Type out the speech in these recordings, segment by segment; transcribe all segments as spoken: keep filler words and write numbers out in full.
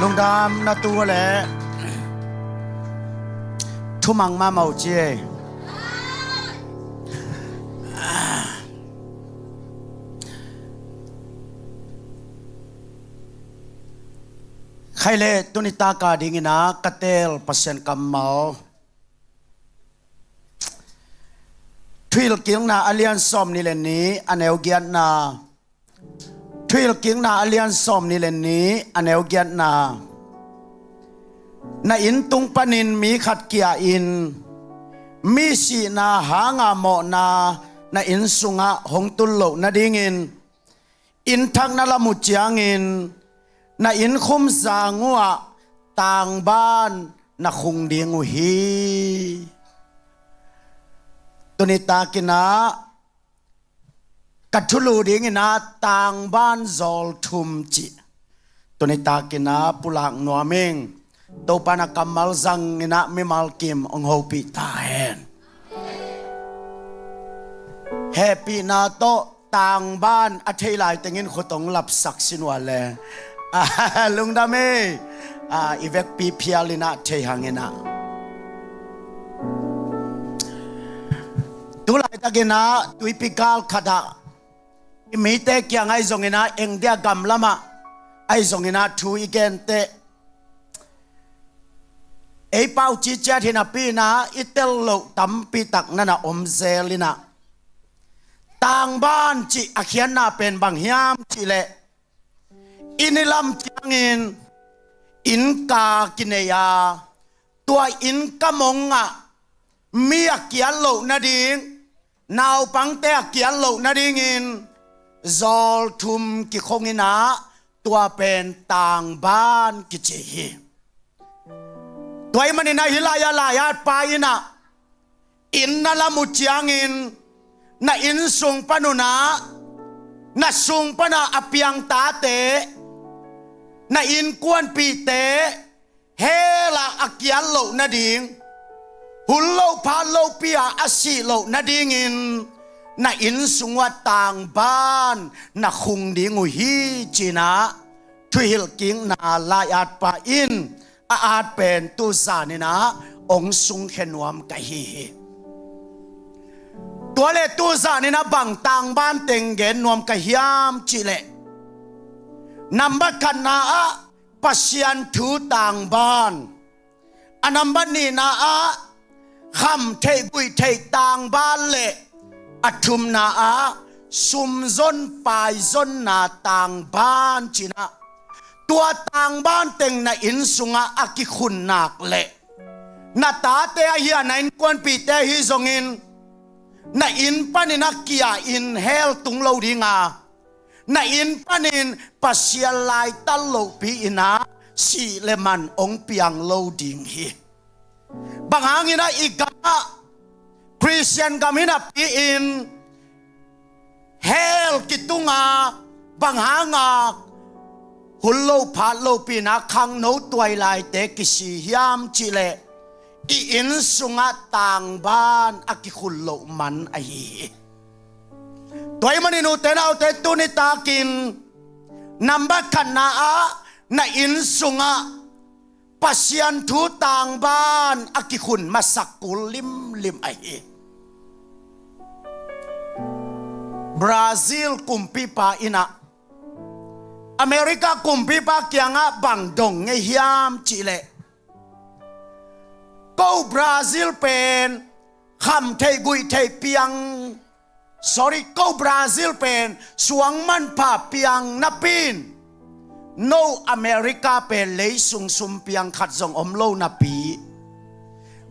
Lungdam na tu le thumang mahmah uh ci ei. Khai le tuni taka dingin ah ka teel Pasian kammal Thuhilhkikna a lian sawm nih le nih a neu giatna. Thuhilhkikna a lian sawm nih le nih a neu giatna. Na inn tung panin mi khat kia in, mi sihna hanga mawhna na inn sungah hong tul loh nadingin, inn thak na lam uh ciangin na inn khum zang uhah tangban na khung ding uh hi. Tuni takin ah ka thulu dingin ah tangban zawl thum cih tuni takin ah pulak nuam ing. Topa na kammal zangin ah mimal kim hong hopih ta hen. Hehpihna tawh tangban a thei lai tengin khut hong lapsak sin uh a le. Ah, lungdam ei. Ah, i vekpi phial in ah thei hangin ah. Tu laitakin ah tuipi kal khat ah i mite kiang ahi zongin ah, eng dia gam lamah ahi zongin ah thu i gen teh, ei pau ciciat hi napi in ah i tel loh tampi tak na na om zel in ah, tangban cih a khiatna pen bang hiam cih leh, inn i lam ciangin innka kinei a, tua innka mongah mi a kiat loh nading, naupangte a kiat loh nadingin zawl thum kikhong in ah, tua pen tangban kici hi. Tua ahih manin ah hih lai-ah lai-at pa in ah inn na lam uh ciangin na inn sung pan un ah, na sung pan ah a piang tate, na innkuanpihte hell ah a kiat loh nading, hun loh phat lohpi ah a sih loh nadingin na inn sung uhah tangban na khung ding uh hi ci-in ah Thuhilhkikna lai-at pa in a at pen tuzan in ah hong sungkhia nuam ka hi hi. Tua le tuzan in ah bang tangban teng gen nuam ka hiam cih leh, nambat khatna ah Pasian thu tangban, a nambat nihna ah kham theih guih theih tangban le a thumna ah sumzon paizonna tangban ci-in ah, tua tangban teng na inn sungah a kikhun nak leh, na tate ahi a, na innkuanpihte ahi zongin na inn panin a kia in hell tung lo ding a, na inn panin Pasian laitat lohpi in ah sih le man hong piang lo ding hi. Bang hangin ah i gam ah, Khristian gam hi napi in hell kitung a, bang hanga hun loh phat lohpi in ah khangno tuailaite kisi hiam cih leh, i inn sungah tangban a kikhun loh man ahi hi. Tua ahih manin ute naute, tuni takin nambat khatna ah na inn sungah Pasian thu tangban a kikhun masak kul limlim ahi. Brazil kumpipa in ah America kumpipa kiangah bang dong ngei hiam cih leh, ko Brazil pen kham theih guih theih piang, sorry, ko Brazil pen suang manpha piang napi in, no America pen lei sung sum piang khat zong om lo napi.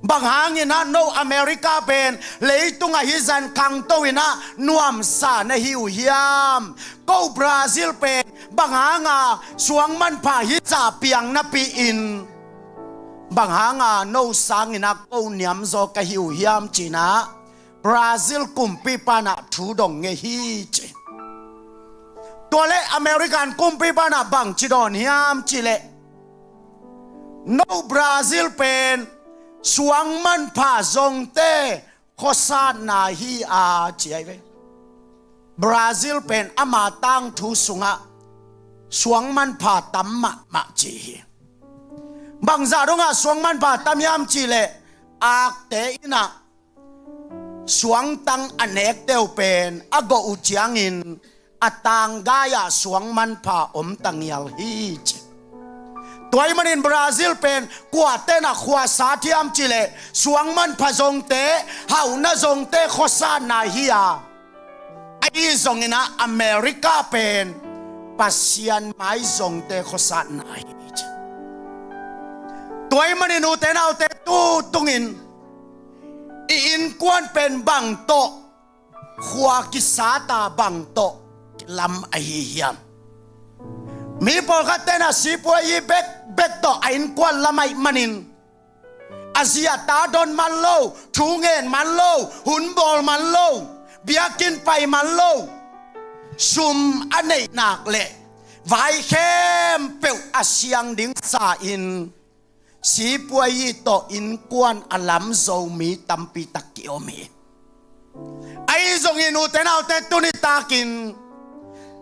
Bang hangin ah no America pen leitung ah hih zah khangto in ah nuamsa na hi uh hiam? Ko Brazil pen bang hanga suang manpha hih zah piang napi in, bang hanga no sangin ah ko niamzaw ka hi uh hiam ci-in ah Brazil kumpipa in ah thu dong ngei hi ci. Tua leh American kumpipa in ah bangci dawn hiam cih leh, no Brazil pen suang manpha zongte khuasatna hi a ci ahi ve. Brazil pen ama tangthu sungah suang manpha tam mahmah ci hi. Bangzah dongah suang manpha tam hiam cih leh, akte in ah suangtang a nekte uh pen a gawh uh ciangin a tanggai-ah suang manpha om tangial hi ci. Tua ahih manin Brazil pen kuate in ah khuasa hiam cih leh, suang manpha zongte, hauhna zongte khuasatna hi a, ahi zongin ah America pen Pasian mai zongte khuasatna hi ci. Tua ahih manin ute naute, tu tungin i innkuan pen bang tawh, khua kisat a bang tawh lam ahi hiam? Mi pawlkhatte in ah sipuayi bekbek tawh a innkuan lam ahih manin, a zi a ta don man lo, thu ngen man lo, hun bawl man lo, biakinn pai man lo, sum a neih nak leh vai khempeuh a siang ding sa-in, sipuayi tawh innkuan a lam zo mi tampi tak kiom hi. Ahi zongin ute naute, tuni takin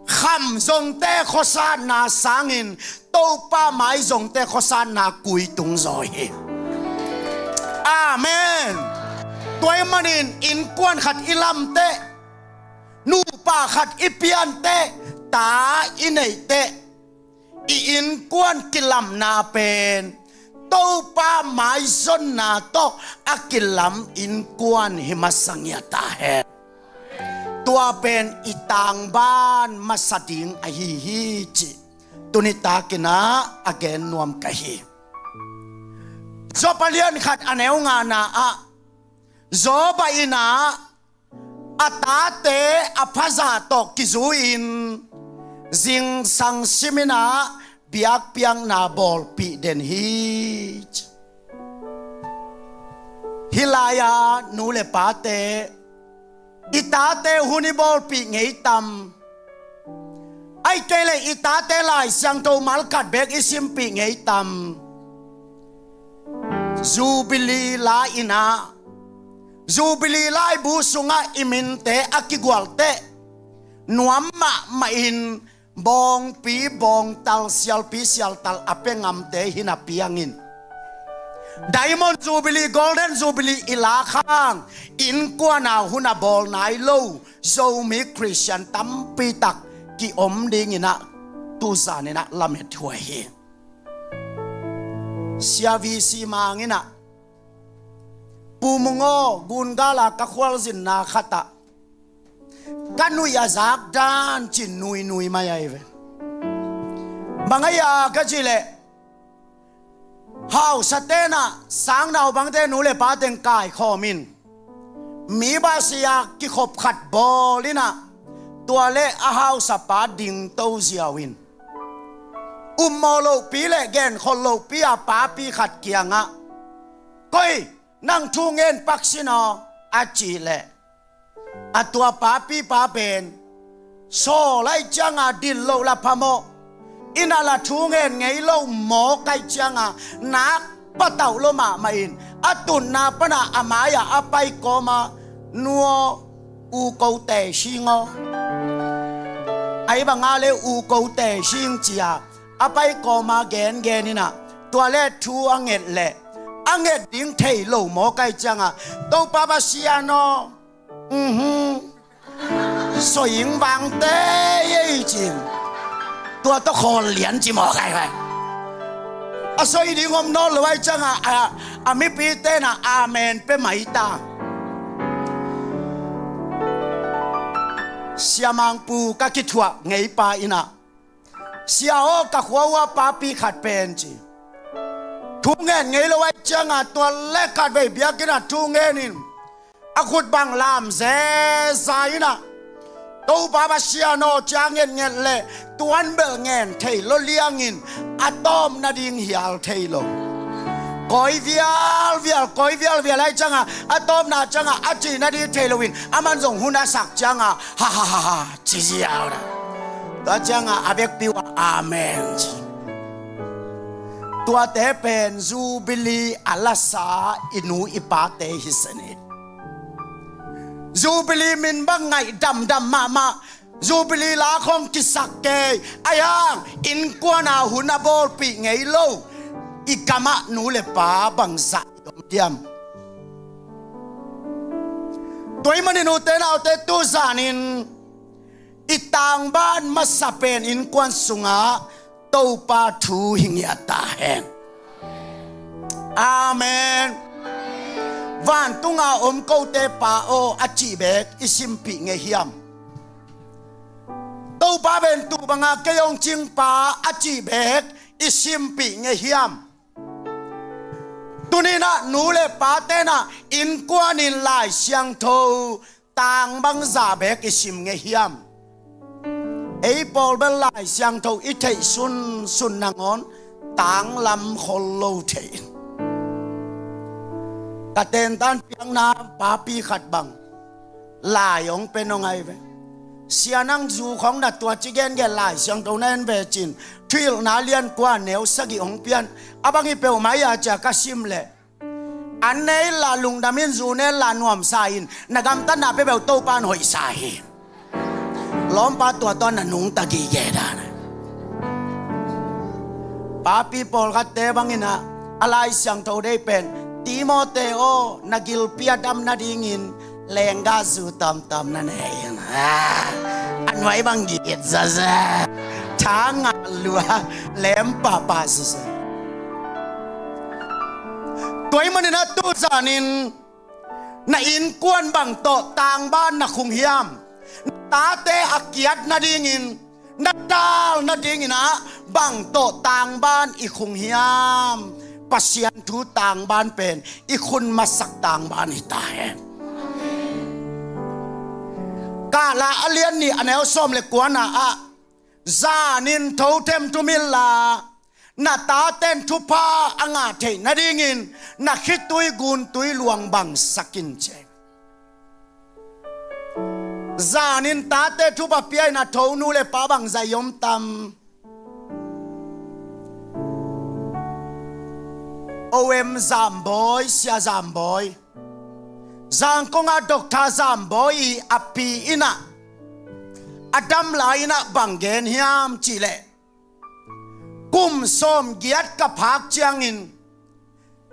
kham zongte khuasatna sangin Topa mai zongte khuasatna kui tung zaw hi. Amen. Tua ahih manin innkuan khat i lam teh, nupa khat i pian teh, ta i neih teh, i innkuan kilamna pen Topa maizonna tawh a kilam innkuan hi masa ngiat ta hen. Tua pen i tangban masa ding ahi hi cih tuni takin ah a gen nuam ka hi. Job a lian khat a neu ngana ah, Job in ah a tate a phazah tawh kizui-in zingsang simin ah biakpiakna bawlpih den hi. Hih lai-a nu le pate, i tate hun i bawlpih ngei tam? Ahih kei leh i tate Lai Siangtho malkhat beek i simpih ngei tam? Jubilee la in ah, Jubilee laibu sungah i minte a kigual teh, nuam mahmah in bawngpi bawngtal, sialpi sialtal a pia ngamte hi napi hangin, Diamond Jubilee, Golden Jubilee i lak hang, innkuan a hun a bawl nai lo Zomi Khristian tampi tak kiom dingin ah tuzan in ah lamethuai hi. Sia V C Mang in ah, Pu Mung aw, Gungal a ka khualzinna khat ah ka nuih a zak dan cin nuinui mai ahi ve. Bang ahi a ka cih leh, hausate'n ah sangnaubangte nu le pa teng kaikhawm in, mi basi a kikhop khat bawl in ah, tua leh a hausapa dingto ziau in, ummawh lohpi le genkholh lohpi a papi khat kiangah, "Koi, nang thu ngen pak sin aw," a cih leh, a tua papipa pen, "Sawl ahih ciangah dil loh la phamawh, inn ah la thu ngen ngei loh mawk ahih ciangah nak patauh lua mahmah in, a tutna panah a mai-ah a pai kawma, 'Nu aw, u ko te sing aw, ahi bangah le u ko te sing,' ci-a a pai kawma gengen in ah, tua leh thu a nget leh, a nget ding thei lo mawk ahih ciangah, 'Topa Pasian aw, mhm, soi ing vang tei ei,' ci-in, tua tawh khawl lian ci mawk ahi ve. A soi ding om nawn lo ahih ciangah, a, a mipite'n ah amen pia mai ta. Sia Mang Pu ka kithuah ngeipa in ah, "Sia aw, ka khua uh a papi khat pen," ci, "thu ngen ngei lo ahih ciangah tua leh khatvei biakinn ah thu ngen in, a khut bang lam zeza in ah, 'Topa Pasian aw,' ci-a ngetnget leh tuan bel ngen thei lua liangin a tawp nading hial thei lo. Kawi vialvial, kawi vialvial ahih ciangah, a tawpna ciangah a cih nading thei loin, aman zong hun a sak ciangah, ha ha ha ha, ci ziau in ah, tua ciangah a vekpi uh ah amen ci. Tuate pen Jubilee a lasa i nu i pate hi seh ni. Jubilee min bang ngaih damdam mahmah, Jubilee la khong kisak kei, ahi hang innkuan a hun a bawlpih ngei lo, i gamah nu le pa bangzah i om diam? Tua ahih manin ute naute, tuzanin i tangban masa pen innkuan sungah Topa thu hi ngiat ta hen. Amen. Vantunga om kote Pa aw a cih beek i simpih ngei hiam? Topa pen tu banga kei hong cingpa a cih beek i simpih ngei hiam? Tuninah nu le pa tenah innkuanin Lai Siangtho tang bangzah beek i sim ngei hiam? Ei pawl bel Lai Siangtho i theih sunsun nangawn tanglam khol lo thei in. Ka tentan piakna papi khat bang lai hong pen hong ai ve. Sia, nang zu khawng na tua ci gengen Lai Siangtho na en ve cin, Thuhilhna lian kua neu sagih hong pian. A bang hi peuhmah hi a, cia ka sim leh, an ne inla lungdam in, zu ne inla nuamsa in, na gamtatna peuhpeuh Topa in hoihsa hi. Lawmpa tua tawh na nungta gige dan. Papi pawlkhatte bangin ah a Lai Siangtho deih pen, Timote aw, na gilpi a dam nadingin lenggah zu tawmtawm na nei in. Ah, a nuai bang gige zaza. Tha ngah lua, lem pahpah zaza. Tua ahih manin ah tuzanin na innkuan bang tawh tangban na khung hiam? Na tate a kiat nadingin, na dal nadingin ah bang tawh tangban i khung hiam? Pasian thu tangban pen i khun masak tangban hi ta hen. Kahla a lian nih a neu sawm le kuana ah, zanin thothem thum inla, na taten thupha a ngah theih nadingin na khitui guntui luang bangsak in ci. Zanin tate thupha pia in a tho nu le pa bangzah i om tam? O M Zambawi, Sia Zambawi, Zangkong a Doctor Zambawi i a pi in ah a dam lai in ah bang gen hiam cih leh, kum sawmgiat ka phak ciangin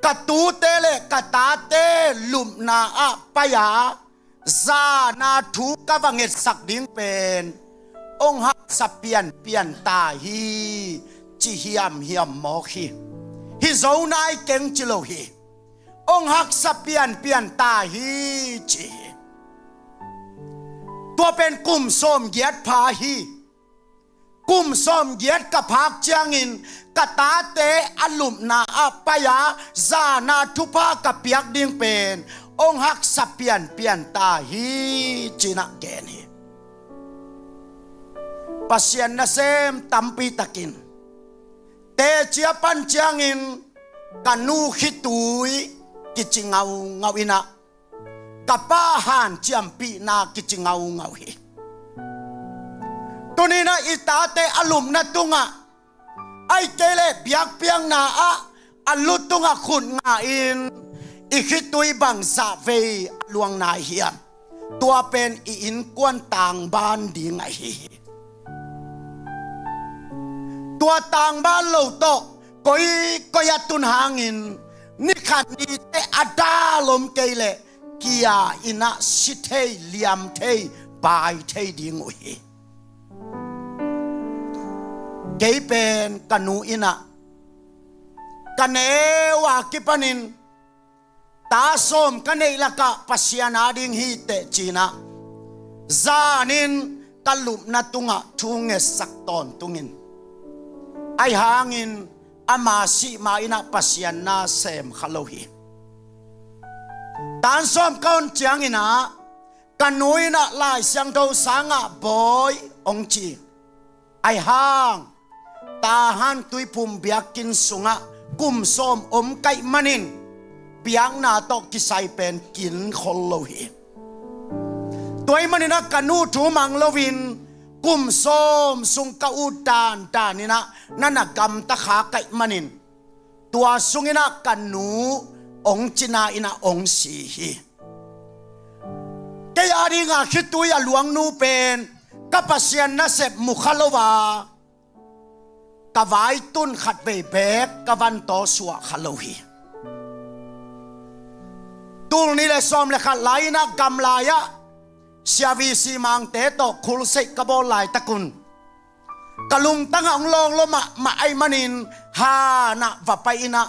ka tute le ka tate lupna ah pai-a zana thu ka va ngetsak ding pen hong haksa pianpian ta hi, ci hiamhiam mawk hi. Hi zo nai keng ci lo hi. Hong haksa pianpian ta hi, ci hi. Tua pen kum sawmgiat pha hi. Kum sawmgiat ka phak ciangin ka tate a lupna ah pai-a zana thupha ka piak ding pen hong haksa pianpian ta hi, ci-in ah gen hi. Pasian nasem tampi takin teci a pan ciangin ka nu khitui kici ngaungau in ah, ka pa hanciampihna kici ngaungau hi. Tuni-in ah i tate a lupna tungah, ahih kei leh biakpiakna ah a lu tungah khut ngah in i khitui bangzah vei a luang nai hiam? Tua pen i innkuan tangban ding ahi hi. Tua tangban lo tawh koikoi a tun hangin ni khat ni teh a dal om kei leh kia in ah si thei, liam thei, bai thei ding uh hi. Kei pen ka nu in ah ka neu a kipanin ta sawm ka neih lakah Pasian ading hi teh ci-in ah zanin ka lupna tungah thu ngetsak tawntungin, ahih hangin ama sih ma-in ah Pasian na sem kha lo hi. Tan sawm ka hon ciangin ah ka nu in ah Lai Siangtho sangah, Bawi, hong ci. Ahih hang Tahan Tuiphum biakinn sungah kum sawm om ka hih manin biakna tawh kisai pen kin khol lo hi. Tua ahih manin ah ka nu thu mang loin kum sawm sung ka ut dandan in ah na na gamta kha ka hih manin, tua sungin ah ka nu hong cina in ah hong si hi. Kei adinga khitui a luang nu pen ka Pasian nasep mu kha lo a, ka vai tun khatvei beek ka van tawsuah kha lo hi. Tul nih le sawm le khat lai-in ah gamlai-ah Sia V C Mangte tawh khulseih ka bawl laitakun ka lungtangah hong lawng lo mahmah ahih manin han ah va pai-in ah,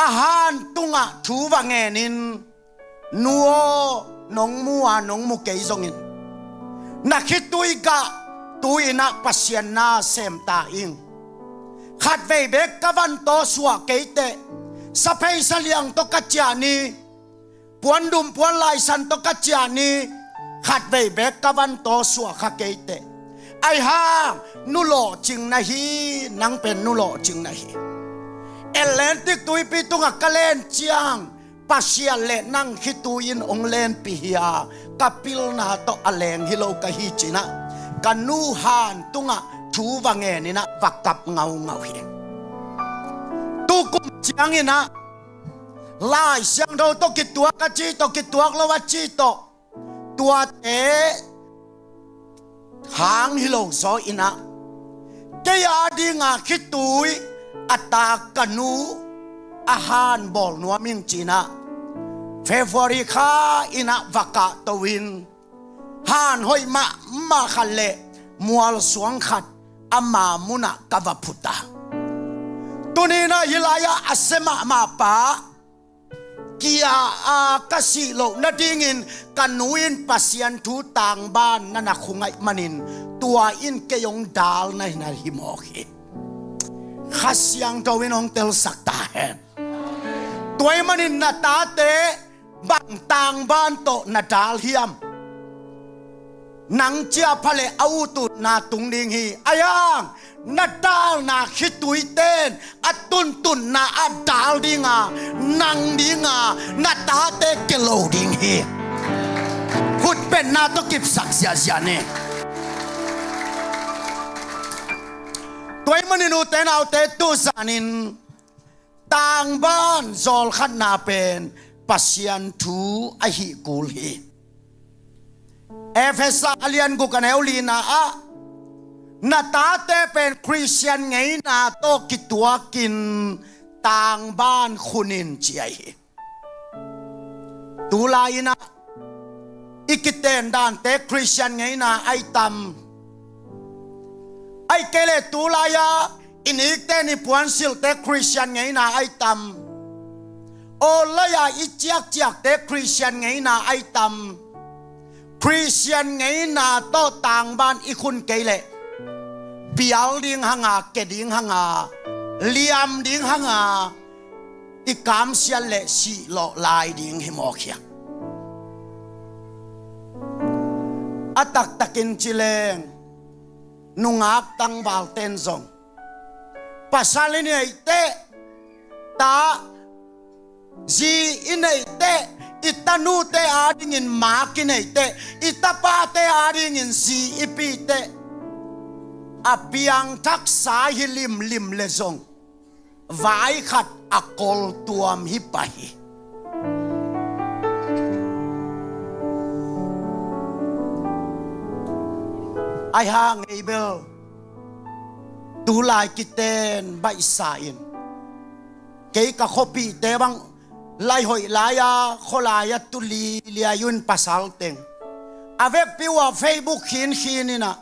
a han tungah thu va ngenin, "Nu aw, nong mu a, nong mu kei zongin na khitui gah tu-in ah Pasian na sem ta ing. Khatvei beek ka van tawsuah kei teh, saphei saliang tawh ka ciah ni, puandum puanlaisan tawh ka ciah ni, khatvei beek ka van tawsuah kha kei teh. Ahi hang nu lawhcing na hi, nang pen nu lawhcing na hi. Atlantic tuipi tungah ka len ciang Pasian le nang khitui in hong lenpih hi a, ka pilna tawh a leng hi lo ka hi," ci-in ah ka nu han tungah thu va ngenin ah va kap ngaungau hi. Tukum ciangin ah Lai Siangtho tawh kituak a ci tawh, kituak lo a ci tawh, tuate hang hi lo zaw-in ah, kei a dinga khitui a taak ka nu a han bawl nuam ing ci-in ah, February kha-in ah va kahto-in, han hoih mahmah khat le mualsuang khat ama munah ka va phut a. Tuni-in ah hih lai-ah a sia mahmah pa kia-a ka sih loh nadingin ka nu in Pasian thu tangban na na khung ahih manin, tua in kei hong dalna hi mawk hi. Kha Siangtho in hong telsak ta hen. Tua ahih manin na tate bang tangban tawh na dal hiam? Nang ciah pha leh a ututna tung ding hi. Ahi hang na dalna khituiten a tuntunna ah dal dinga, nang dinga, na tate kia lo ding hi. Khutbetna tawh kipsak ziahziah ni. Tua ahih manin ute naute, tuzanin tangban zawlkhatna pen Pasian thu ahih kul hi. Efesa a lian guk a neu lina ah, na tate pen Khristian ngeina tawh kituakin tangban khun in ci ahi hi. Tulai-in ah i kiten dante Khristian ngeina ahi tam? Ahih kei leh tulai-a i nikten i puansilhte Khristian ngeina ahi tam? Aw lai-a i ciakciakte Khristian ngeina ahi tam? Khristian ngeina tawh tangban i khun kei leh pial ding hanga, ke ding hanga, liam ding hanga, i kamsiat leh sihlawh lai ding hi mawk hiam? A taktakin ci leng, nungak tangvalten zong, pasal i neih teh, ta, zi i neih teh, i tanute adingin mak i neih teh, i tapate adingin zi i pi teh, a piangthaksa hi limlim leh zong, vai khat a koltuam hi pah hi. Ahi hang ei bel tulai kiten baihsa in, kei ka khuapihte bang lai hoih lai-a, khualai-a tu liliai un, pasal teng a vekpi uh a Facebook khinkhin in ah,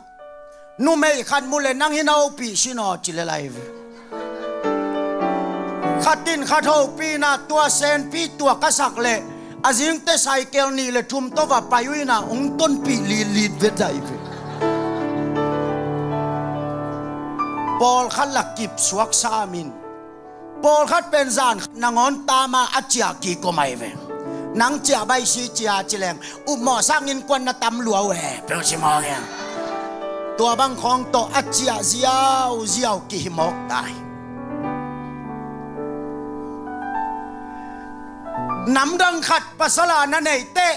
numei khat mu leh, "Nang hi na hopih sin aw," ci lel ahi ve. Khat in khat hopih in ah, tua senpi tua ka sak leh, a zingte cycle nih le thum tawh va pai uh in ah, hong tonpih litlit vet ahi ve. Pawlkhat lah kipsuak sam in, pawlkhat pen zan khat nangawn tam a, a ciah kik om ahi ve. Nang ciah baih si, ciah ci leng, upmawh sangin kuan na tam lua uh e, peuh ci mawk e. Tua bang khawng tawh a ciah ziauziau kihi mawk ta hi. Namdang khat pasal a na neih teh,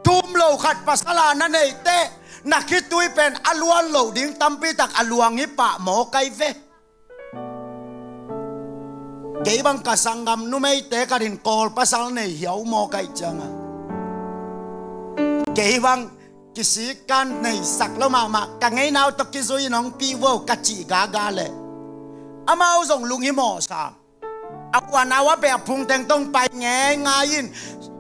thum lo khat pasal a na neih teh, na khitui pen a luan loh ding tampi tak a luang hi pah mawk ahi ve. Kei bang ka sanggam numeite khat in Kawl pasal nei hiau mawk ahih ciangin, kei bang kisik kan neisak lo mahmah, ka ngeina uh tawh kizui in hong pi vo ka cih gaga leh, amau zong lunghimawh sam. A u a nau a beh a phung teng tawh hong pai ngeingai in,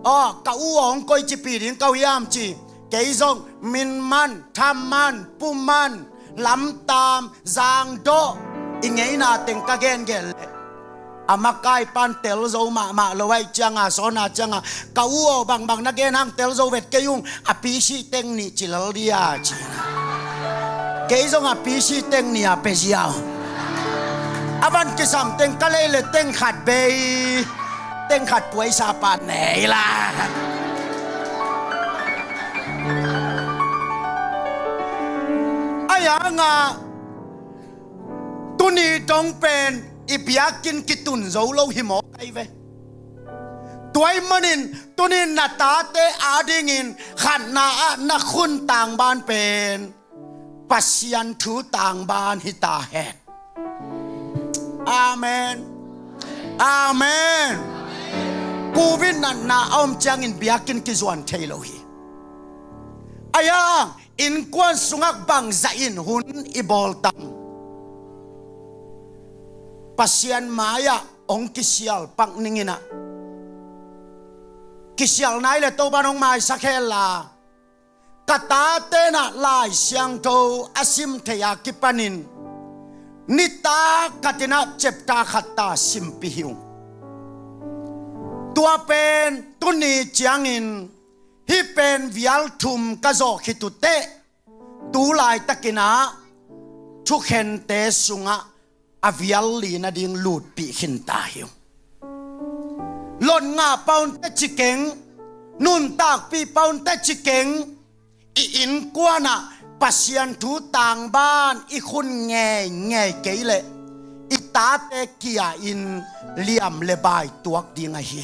aw, ka u aw hong koici pi ding ka uh hiam ci. Kei zong min man, tham man, pu man, lamtam, zangdawh, i ngeina teng ka gengen leh, a makai pan tel zo mahmah lo ahih cianga, sawnna cianga, ka u aw, bangbang na gen hang tel zo vet kei ung, a P C teng nih ci lel dia ci. Kei zong a P C teng nih a pia ziau. A van kisam teng ka lei le teng khat bei, teng khat puaisa pa nei la. Ahi hanga tuni dong pen i biakinn kitun zo lo hi mawk ahi ve. Tua ahih manin tuni na tate adingin khatna ah na khun tangban pen Pasian thu tangban hi ta hen. Amen. Amen. Covid natna a om ciangin biakinn kizuan thei lo hi. Ahi hang innkuan sungah bangzah in hun i bawl tam? Pasian mai-ah hong kisial pak ning in ah, kisial nai le Topan hong maisak hen la, ka tate in ah Lai Siangtho a sim thei a kipanin nitak khat in ah chapter khat ta simpih hi ung. Tua pen tuni ciangin hih pen vial thum ka zawh khit uh teh, tu laitakin ah thukhente sungah a vial li nading lutpih khin ta hi ung. Lot ngah paunte ci keng, nuntakpih paunte ci keng, i innkuan ah Pasian thu tangban i khun ngeingei kei leh i tate kia-in liam le bai tuak ding ahi.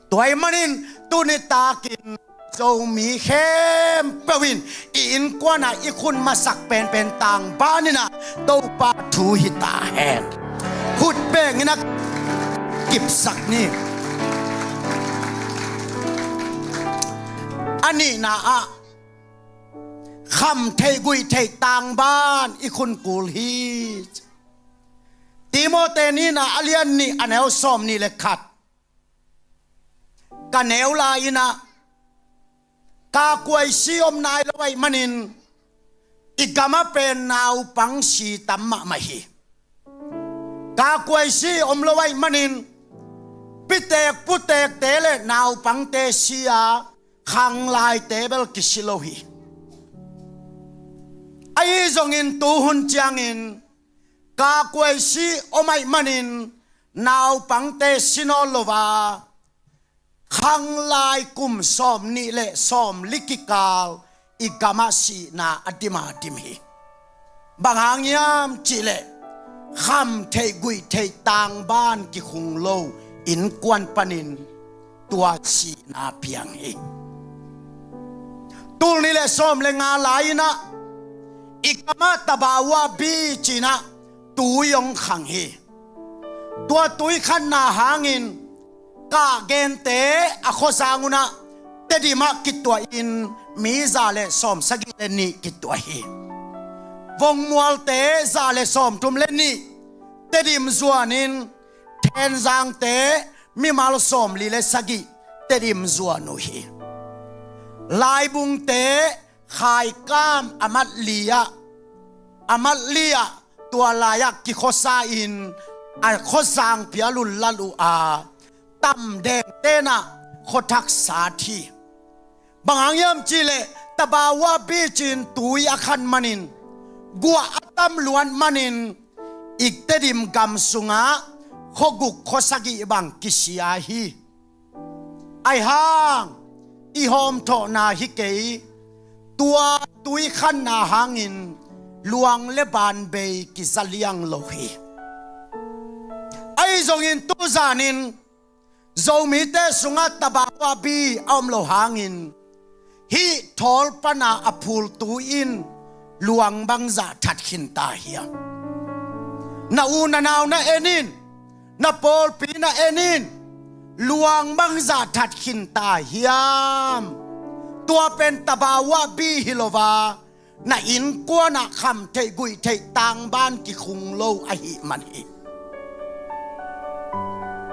Tua ahih manin tuni takin Zomi khempeuh in i innkuan ah i khun masak penpen tangban in ah Topa thu hi ta hen. Khut beng in ah kipsak ni. A nihna ah kham theih guih theih tangban i khun kul hi. Timote nihna a lian nih a neu sawm nih le khat. Ka neu lai in ah, kakuai si om nai lo ahih manin i gam ah pen naupang si tam mahmah hi. Kakuai si om lo ahih manin pitek putekte le naupangte si a, khanglaite bel kisi lo hi. Ahi zongin tuhun ciangin kakuai si om ahih manin naupangte si nawn lo a, khanglai kum sawm nih le sawm li kikal i gam ah sihna a dim a dim hi. Bang hang hiam cih leh kham theih guih theih tangban kikhung lo innkuan panin tua sihna piang hi. Tul nih le sawm le nga lai in ah i gam ah Tabawa Beach in ah tui hong khang hi. Tua tui khanna hangin kah gente a khuazang un ah Tedim ah kituahin mi za le sawm sagih le nih kituah hi. Vongmualte za le sawm thum le nih Tedim zuanin Thenzangte mimal sawm li le sagih Tedim zuan uh hi. Laibungte khaikam a mat li ah, a mat li ah tua lai ah kikhuasa in a khuazang pial un lal uh a, tamdengte in ah khuathak sat hi. Bang hang hiam cih leh Tabawa Beach in tui a khan manin, guah a tam luat manin i Tedim gam sungah khuaguk khuasagih bang kisia hi. Ahi hang i hawmthawhna hi kei, tua tui khanna hangin luang le ban bei kiza liang lo hi. Ahi zongin tuzanin Zomite sungah Tabawa Beach a om lo hangin hih thawl pana a phul tui in luang bangzah that khin ta hiam? Na u na nau na en in, na pawlpi na en in, luang bangzah that khin ta hiam? Tua pen tabawa bi hi lo a, na innkuanah kham theih guih theih tangban kikhung lo ahih man hi.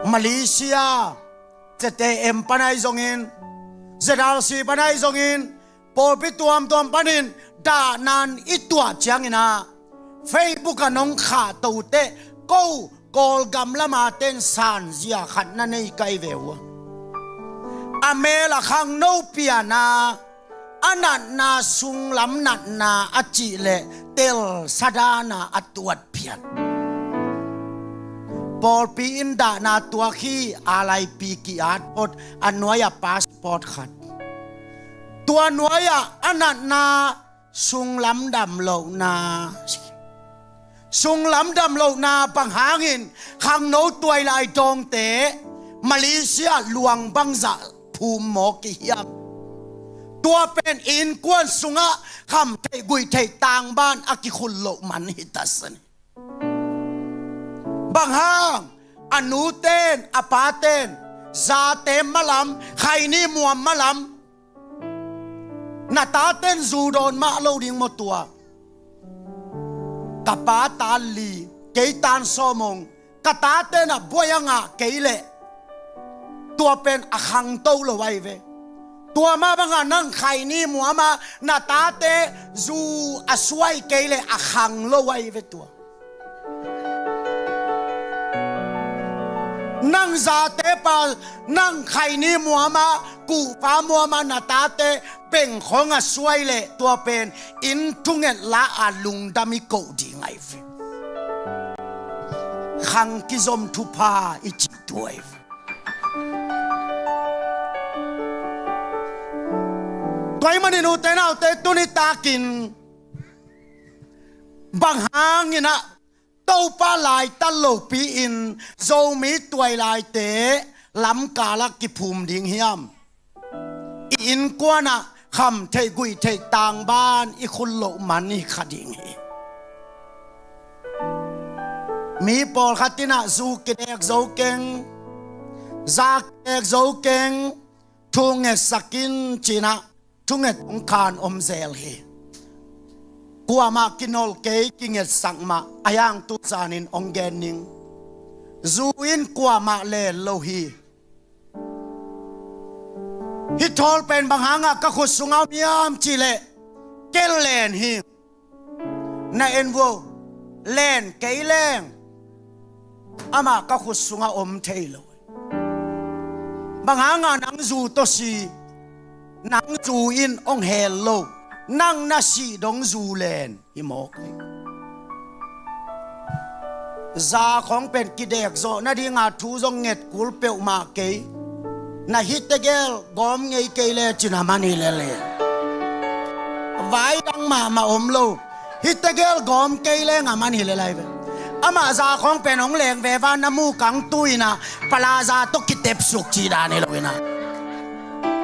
Malaysia, Z A M pan ahi zongin, Z R C pan ahi zongin, pawlpi tuamtuam panin dahna i tuah ciangin ah, Facebook ah nong khahto teh, ko Kawlgam lama ten sanzia khat na nei kai ve uh a, a mel a khangno piana, a natna sunglam natna a cih leh telsa dana a tuat pian. Pawlpi in dahna tuak hi, a laipi ki-at phot, a nuai-ah passport khat. Tua nuai-ah a natna sunglam dam lohna, sunglam dam lohna bang hangin khangno tuailai dawngte Malaysia luang bangzah phum mawk i hiam? Tua pen innkuan sungah kham theih guih theih tangban a kikhul loh man hi ta sani. Bang hang a nuten, a paten, zate malam, khaini muam malam, na taten zu dawn mah lo ding maw tua? Ka pa tan li, kei tan sawmong, ka taten a buai a ngah kei leh tua pen a khangto lo ahi ve. Tua mah bangah nang khaini muamah na tate zu a suai kei leh a khang lo ahi ve tua. Nang zate pa, nang khaini muamah, kuhfa muamah na tate bengkhong a suai leh tua pen inn thunget la a lungdam i koh ding ahi ve. Khang kizom thupha i cih tua ahi ve. Tua ahih manin ute naute, tuni takin bang hangin ah Topa laitat lopi-in Zomi tuailaite lamkal ah kiphum ding hiam? I innkuan ah kham theih guih theih tangban i khul loh man hi kha ding hi. Mi pawlkhat in ah zu kidek zo keng, za kidek zo keng, thu ngetsak in ci-in ah thunget hong khan om zel hi. Kuamah kinol kei, kingetsak mah, a hiang tu zanin hong gen ning. Zu in kuamah len lo hi. Hih thawl pen bang hangah ka khut sungah om hiam cih leh, ken len hi. Na en vo, len kei leng amah ka khut sungah om thei lo. Bang hangah nang zu tawh si, nang zu in hong hel lo, nang na sih dong zu len hi mawk hi. Za khawng pen kidek zawh nadinga thu zong nget kul peuhmah kei. Na hih tegel gawm ngei kei le cin a man hi lel hi. Vai dang mahmah om lo. Hih tegel gawm kei leng a man hi lel ahi ve. Amah za khawng pen hong leng ve va, na mu kang tu in ah palaza tawh kitep suk cih dan hi lo in ah.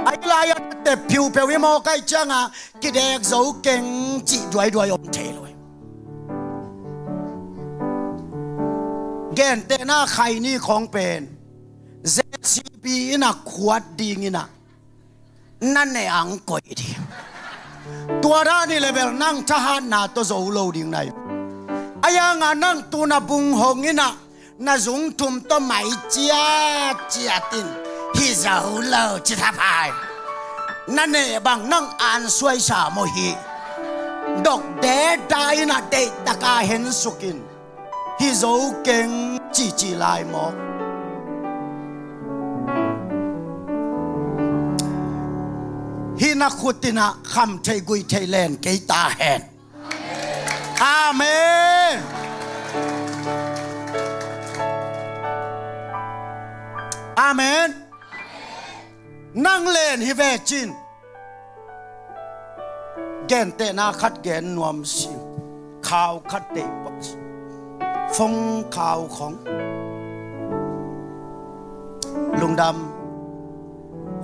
Ahi lai-ah na tep phiuphiu hi mawk ahih ciangah kidek zo keng cih duaiduai om thei lo hi. Gentehna khaini khawng pen J C B in ah khuat ding in ah na neh ang koih ding. Tua dan hi leh bel nang thahatna tawh zo lo ding na hi. A hiangah nang tu na bung hong in ah na zung thum tawh mai ciatciat in hi zo lo ci thapai. Na neh bang nang an suaisa maw hi. Dok deda in ah deihtak a hensuk in hi zo keng cici lai maw? Hih na khut in ah kham theih guih theih len kei ta hen. Amen. Amen. Nang len hi ve cin. Gentehna khat gen nuam sin. Khau khat deih pah sin. Fong khau khawng. Lungdam.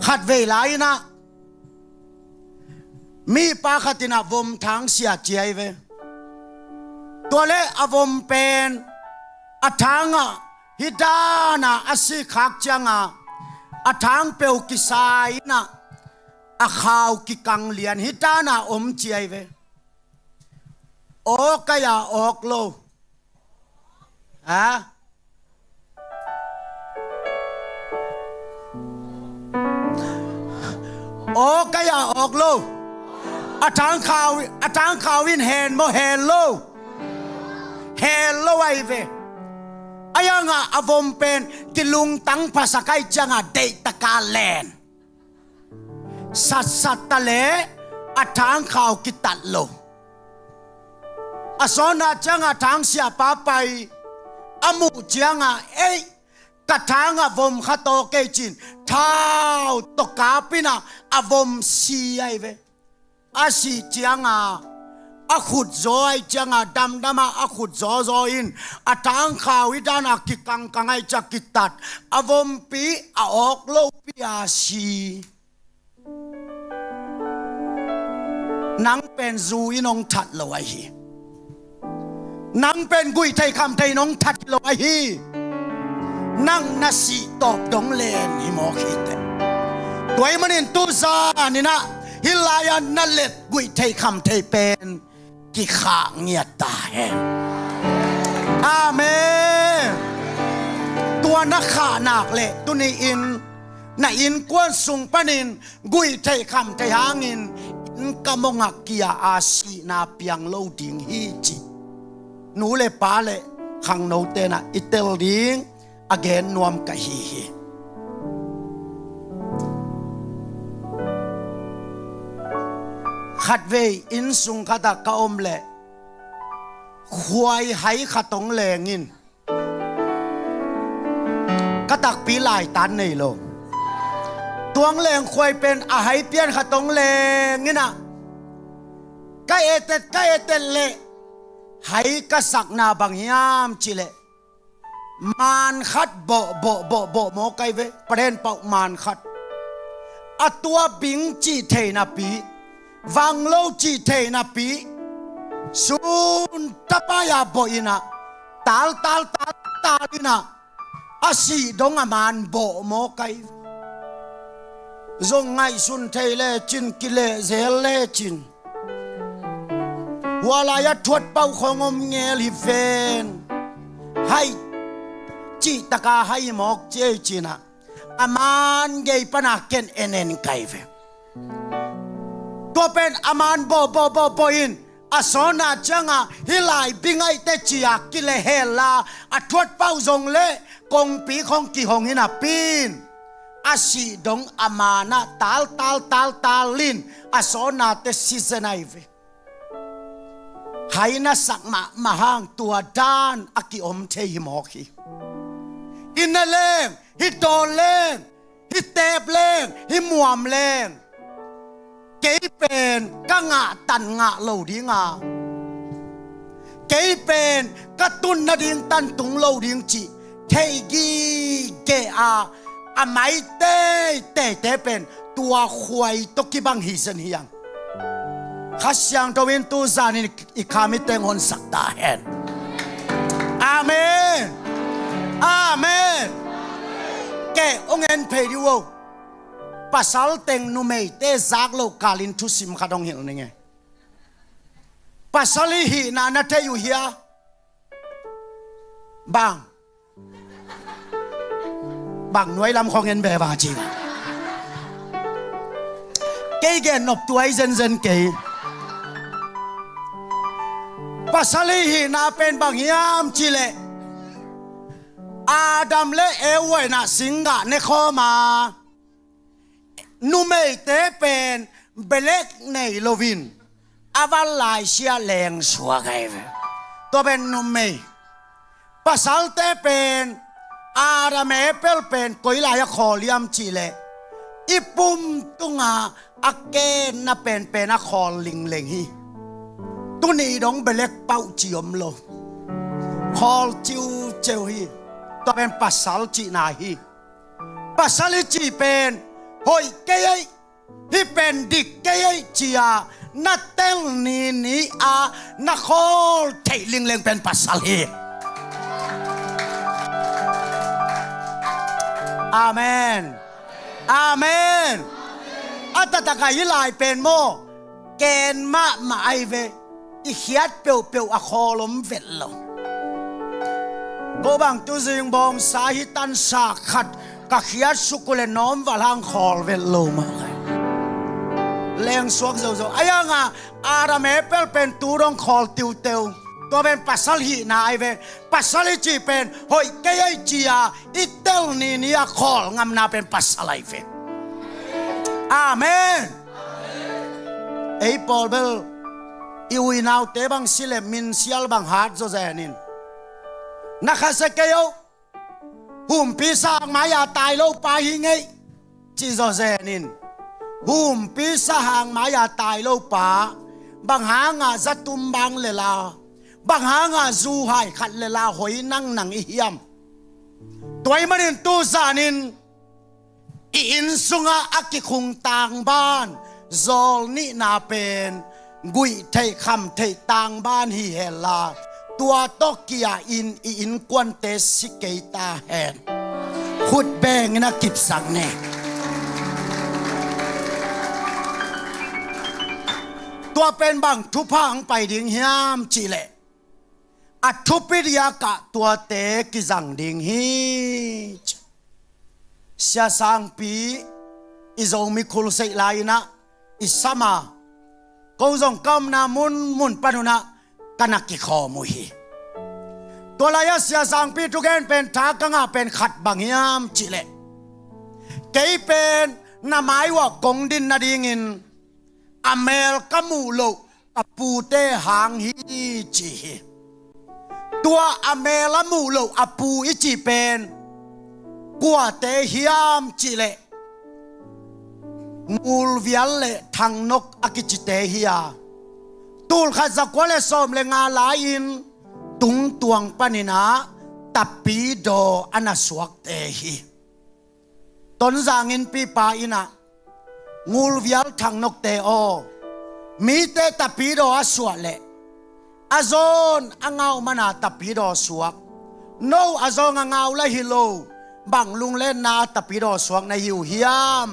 Khatvei lai in ah mipa khat in ah vom thang sia ci ahi ve. Tua leh a vom pen a thang ah hih dan a a sik khak ciangah a thang peu kisai in ah a khau kikang lian hi tana om ci ahi ve. Awk ai a awk lo. Ha? Awk ai a awk lo. A tangkhau, a tangkhau in hen maw, hen lo. Hen lo ahi ve. Ahi hangah a vom pen kilungtang phasak ai ciangah deihtaka len. Satsat ta le a tangkhau kitat lo. A sawtna ciangah tangsiahpa pai a muh ciangah, ei, ka tangah vom khat awk ei cin thau tawh kap inah a vom si ahi ve. A sih ciangah a khut zaw ai ciangah damdamah a khut zawzaw in a tangkhau i danah kikangkang ai ciah kitat a vompi a awk lopi a si. Nang pen zu in hong that lo ahi hi. Nang pen guih thei kham thei in hong that hi lo ahi hi. Nang na sih tawp dong len hi mawk hi teh. Tua ahih manin tu zan inah hih lai-ah na let guih thei kham thei pen kikhah ngiat ta hen. Amen. Tua na khah nak leh tuni-in na innkuan sung panin guih thei kham thei hangin inn kam hong a kia a sihna piang lo ding hi ci. Nu le pa le khangnote inah i tel ding a gen nuam ka hi hi. Khatvei inn sung khatah ka om leh khuai hai khat hong leng in ka takpi laitan nei lo. Tua hong leng khuai pen a hai pian khat hong leng inah ka etet, ka etet leh hai ka sakna bang hiam cih leh man khat bawh, bawh, bawh, bawh mawk ahi ve. Paren pauh man khat. A tua bing cih thei napi, vang lo cih thei napi, sun tapai a bawh inah tal, tal, tal, tal inah a sih dong a man bawh mawk ahi ve. Zong ngaihsun thei lecin, kilehzel lecin, hua lai-ah thuat pauh khawng om ngel hi ven. Hai cihtaka hai mawk ci ei cinah a man gei pana ken en en ka hi ve. Tua pen a man bawh, bawh, bawh, bawh in a sawtna ciangah hih lai bing ahi teh ci-a kilehhel la, a thuat pauh zong leh kongpi khawng kihong hi napi in a sih dong a manah tal, tal, tal, tal in a sawtnate si zen ahi ve. Hai na sak mahmah hang tua dan a kiom thei hi mawk hi. Hih ne leng, hih dawn leng, hih teep leng, hih muam leng, kei pen ka ngahtan ngah lo ding a, kei pen ka tun nading tan tung lo ding cih thei gige a, a mai teiteite pen tua khuai tawh kibang hi zen hi hang. Kha Siangtho in tu zanin i kham i teng honsak ta hen. Amen. Amen. Kei hong en phei dih uh o. Pasal teng numeite zak loh kalin thusim khat hong hilh ning e. Pasal i hihna na thei uh hia? Bang, bang nuai lam khawng en ve va ci. Kei gen nop tuai zenzen kei. Pasal i hihna pen bang hiam cih leh Adam le Eva in ah singgah ne khawm a, numeite pen belek nei loin a van laisia leng suak ahi ve. Tua pen numei. Pasalte pen Adam Epel pen koi lai a khawl hiam cih leh i pum tunga a kenna penpen a khawl lingleng hi. Tuni dong belek pauh ci om lo. Khawl ciuceu hi. Tua pen pasal cihna hi. Pasal i cih pen hoih kei ei, hih pen dik kei ei ci-a na tel nini a na khawl theih lingleng pen pasal hi. Amen. Amen. Taktak a hih lai pen maw, ken mahmah ahi ve. I khiat peuhpeuh a khawl om vet lo. Ko bang tu zing bawmsa hi tansa khat ka khiat suk uh le nawm val hang khawl vet lo mah lai. Leng suak zozo. Ahi hanga Adam Apple pen tu dong khawl tiuteu. Tua pen pasal hihna ahi ve. Pasal i cih pen hoih kei ahi ci-a i tel nini a khawl ngamna pen pasal ahi ve. Amen. Ei pawl bel i uinaute bang si le minsial bang hat zaw zenin, na khasia kei o, humpisa hang mai-a tai lo pa hi ngei, ci zaw zenin, humpisa hang mai-a tai lo pa bang hanga zatum bang le la, bang hanga zu hai khat le la hoi nangnang i hiam? Tua ahih manin tu zanin i inn sungah a kikhung tangban, zawl nihna pen guih theih kham theih tangban hi hen la, tua tawh kia-in i innkuante si kei ta hen. Khut bengin a kipsak ni. Tua pen bang thupha hong pai ding hiam cih leh, a thupi diakah tuate kizang ding hi. Sia Sangpi i Zomi khulseih lai-in ah i sam a, ko zong ka omna munmun pan un ah ka na kikhawm uh hi. Tua lai-ah Sia Sangpi thugen pen tha ka ngah pen khat bang hiam cih leh, kei pen na mai uah kong din nadingin a mel ka muh loh a pute hang hi, ci hi. Tua a mel a muh loh a pu i cih pen kuate hiam cih leh, Ngulvial le Thangnok a kicite hi a, tul khat za kua le sawm le nga lai-in Tungtuang panin ah Tapidaw a na suakte hi. Tonzang innpipa in ah, Ngulvial Thangnokte aw, mite Tapidaw a suah leh a zawn a ngau mana Tapidaw suak, no a zawng a ngau la hi lo, bang lunglenna a Tapidaw suak na hi uh hiam?